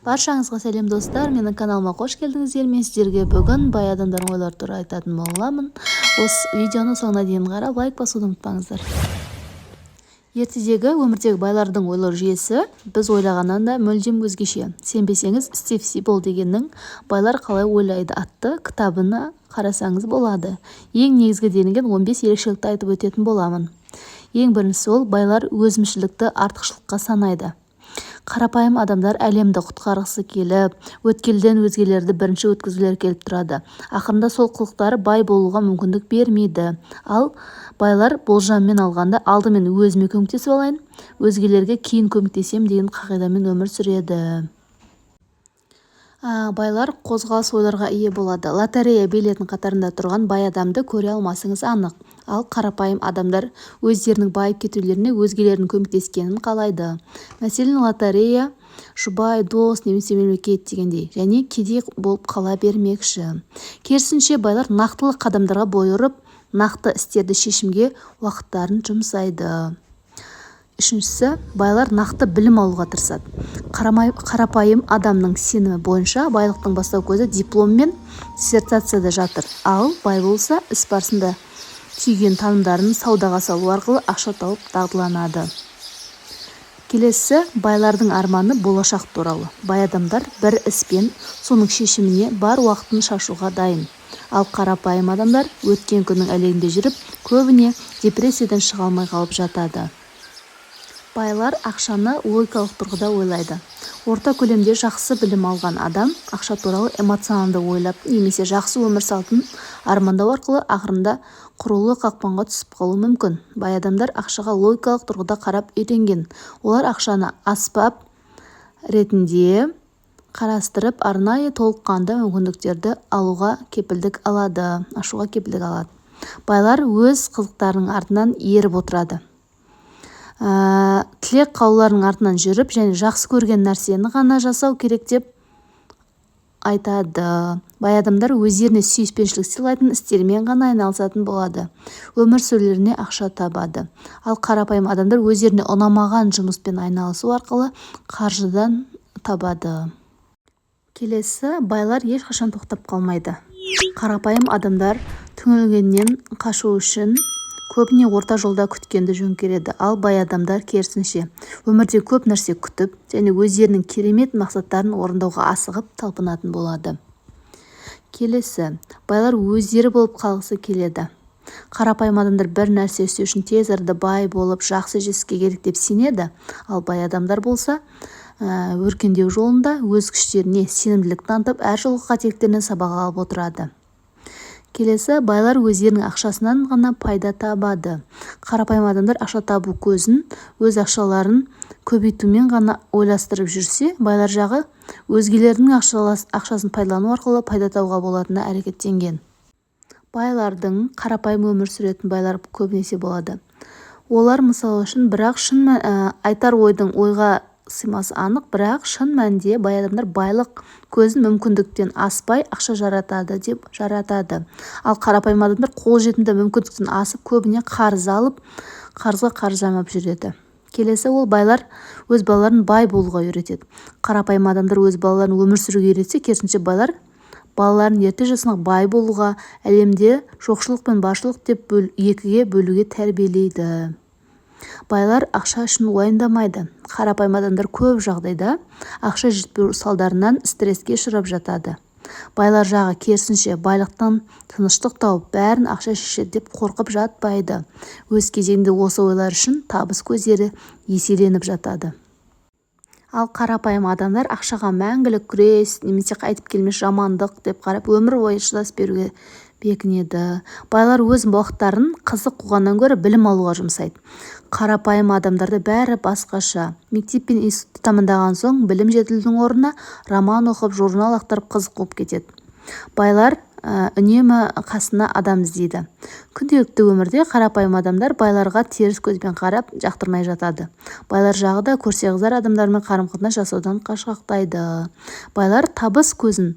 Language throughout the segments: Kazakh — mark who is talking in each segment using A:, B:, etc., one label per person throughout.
A: Баршаңызға сәлем, достар! Менің каналыма қош келдіңіздер! Мен сіздерге бүгін бай адамдардың ойлары туралы айтатын боламын. Осы видеоны соңына дейін қарап, лайк басуды ұмытпаңыздар. Ертедегі өмірдегі байлардың ойлау жүйесі біз ойлағаннан да мүлдем өзгеше. Сенбесеңіз, Стив Сибол дегеннің «Байлар қалай ойлайды» атты кітабына қарасаңыз болады. Ең негізгі делінген 15 ерекшелікті айтып өтетін боламын. Ең біріншісі, ол байлар өзімшілдікті артықшылыққа санайды. Қарапайым адамдар әлемді құтқарғысы келіп, өткелден өзгелерді бірінші өткізгілері келіп тұрады. Ақырында сол қылықтары бай болуға мүмкіндік бермейді. Ал байлар болжаммен алғанда, алдымен өзіме көмектесіп алайын, өзгелерге кейін көмектесемін деген қағидамен өмір сүреді. Байлар қозғалыс ойларға ие болады. Лотерея билетін қатарында тұрған бай адамды көре алмасыңыз анық. Ал қарапайым адамдар өздерінің байып кетулеріне өзгелердің көмектескенін қалайды. Мәселен, лотерея, жұбай, дос немесе мемлекет дегендей. Және кедей болып қала бермекші. Керісінше, байлар нақтылы қадамдарға бой ұрып, нақты істерді шешімге уақыттарын жұмсайды. Үшіншісі, байлар нақты білім алуға тырысады. Қарапайым адамның сенімі бойынша, байлықтың бастау көзі диплом мен диссертацияда жатыр. Ал бай болса, іс барысында түйген танымдарын саудаға салу арқылы ақша тауып дағдыланады. Келесі, байлардың арманы болашақ туралы. Бай адамдар бір іс пен соның шешіміне бар уақытын шашуға дайын. Ал қарапайым адамдар өткен күннің әлегінде жүріп, көбіне депрессиядан шыға алмай қалып жатады. Байлар ақшаны логикалық тұрғыда ойлайды. Орта көлемде жақсы білім алған адам ақша туралы эмоционалды ойлап немесе жақсы өмір салтын армандау арқылы ақырында құрулы қақпанға түсіп қалуы мүмкін. Бай адамдар ақшаға логикалық тұрғыда қарап үйренген. Олар ақшаны аспап ретінде қарастырып, арнайы толыққанды мүмкіндіктерді алуға кепілдік алады, ашуға кепілдік алады. Байлар өз қызықтарының артынан еріп отырады, тілек қалауларының артынан жүріп және жақсы көрген нәрсені ғана жасау керек деп айтады. Бай адамдар өздеріне сүйіспеншілік сыйлайтын істермен ғана айналысатын болады, өмір сүрулеріне ақша табады. Ал қарапайым адамдар өздеріне ұнамаған жұмыспен айналысу арқылы қаржыдан табады. Келесі, байлар ешқашан тоқтап қалмайды. Қарапайым адамдар түңілгеннен қашу үшін көбіне орта жолда күткенді жөн көреді. Ал бай адамдар, керісінше, өмірде көп нәрсе күтіп және өздерінің керемет мақсаттарын орындауға асығып талпынатын болады. Келесі, байлар өздері болып қалғысы келеді. Қарапайым адамдар бір нәрсе істеу үшін тез арада бай болып, жақсы жетістікке керек деп сенеді. Ал бай адамдар болса, өркендеу жолында өз күштеріне сенімділік танытып, әр жолғы қателіктерінен сабақ алып отырады. Келесі, байлар өздерінің ақшасынан ғана пайда табады. Қарапайым адамдар ақша табу көзін өз ақшаларын көбейтумен ғана ойластырып жүрсе, байлар жағы өзгелердің ақшасын пайдалану арқылы пайда табуға болатынына әрекеттенген. Байлардың қарапайым өмір сүретін байлар көбінесе болады. Олар, мысалы үшін, бірақ шын айтар ойдың ойға сыймасы анық, бірақ шын мәнінде бай адамдар байлық көзін мүмкіндіктен аспай ақша жаратады деп жаратады. Ал қарапайым адамдар қолжетімді мүмкіндіктен асып, көбіне қарыз алып, қарызға қарыз жамап жүреді. Келесі, ол байлар өз балаларын бай болуға үйретеді. Қарапайым адамдар өз балаларын өмір сүруге үйретсе, керісінше, байлар балаларын ерте жасынан бай болуға, әлемде жоқшылық пен баршылық деп екіге бөлуге тәрбиелейді. Байлар ақша үшін уайымдамайды. Қарапайым адамдар көп жағдайда ақша жетпеу салдарынан стресске ұшырап жатады. Байлар жағы, керісінше, байлықтан тыныштық тауып, бәрін ақша шешеді деп қорқып жатпайды. Өз кезегінде осы ойлар үшін табыс көздері еселеніп жатады. Ал қарапайым адамдар ақшаға мәңгілік күрес немесе қайтып келмес жамандық деп қарап, өмір бойы шыдас беруге бекінеді. Байлар өз уақыттарын қызық қуғаннан гөрі білім алуға жұмсайды. Қарапайым адамдарда бәрі басқаша. Мектеп пен институтты тәмамдаған соң, білім жетілудің орнына роман оқып, журнал ақтарып, қызық қуып кетеді. Байлар үнемі қасына адам іздейді. Күнделікті өмірде қарапайым адамдар байларға теріс көзбен қарап, жақтырмай жатады. Байлар жағы да көрсеқызар адамдармен қарым-қатынас жасаудан қашқақтайды. Байлар табыс көзін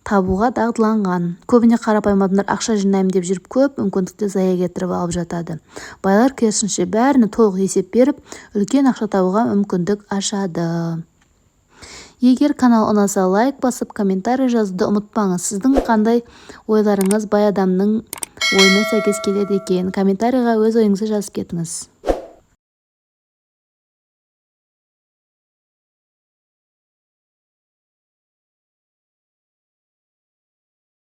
A: табуға дағдыланған. Көбіне қарапайым адамдар ақша жинаймын деп жүріп, көп мүмкіндікті зая кетіріп алып жатады. Байлар, керісінше, бәріне толық есеп беріп, үлкен ақша табуға мүмкіндік ашады. Егер канал ұнаса, лайк басып, комментарий жазуды ұмытпаңыз. Сіздің қандай ойларыңыз бай адамның ойына сәйкес келеді екен? Комментарийға өз ойыңызды жазып кетіңіз.